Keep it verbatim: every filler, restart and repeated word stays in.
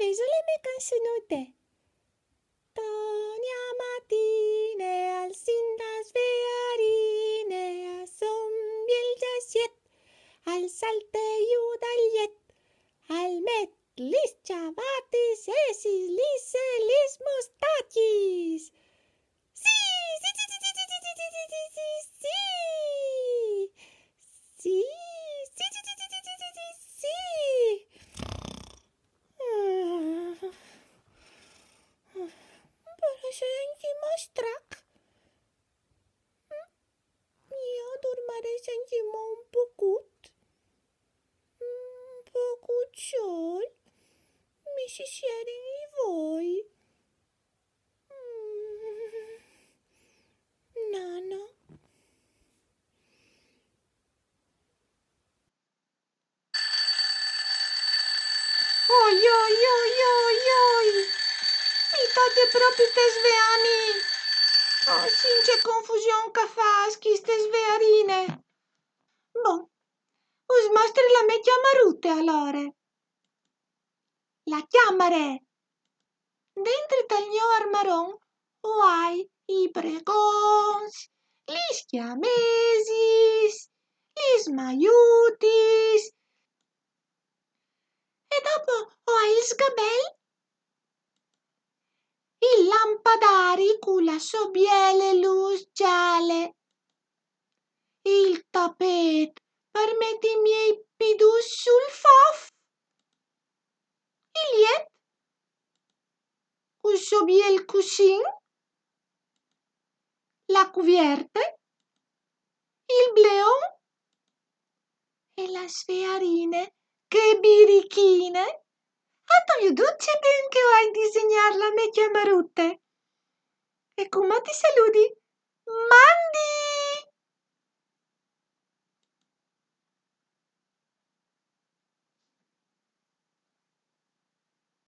Questa è la mia canzonute. Togna matine, alzin da svearine, a son biel già siet, al salte iù dal liet, al met lis ciavatis e si lisse lis mostachis. Sì, sì, sì, sì, sì, sì, sì, sì, sì, sì, sì, sì. Sì, sì, sì, sì, sì, sì, sì, sì, sì. Mm. Però se senti mò strac. Mm. Io dormarei senti mò un pocut. Un pocut sol. Mi si sierin i voi. Mm. Nana. Oi, oi, oi, oi, oi. Mi tote propit sveami. Oh, sì, ce confusion che a fâs cheste svearine. Bon, us mostri la mê cjamarute alore. La cjamare. Dentri tal gno armaron o ai i bregons, lis cjamesis, lis maiutis, e dopo o ai il sgabel, il lampadari cu la sô biele lûs zale, il tapêt par meti i miei pidûs sul fof, il liet cul so biel cussin, la cuvierte, il bleon e la svearine. Che birichine! Âstu viodût ce ben che o ai disegnât la mê cjamarute? E cumò ti saludi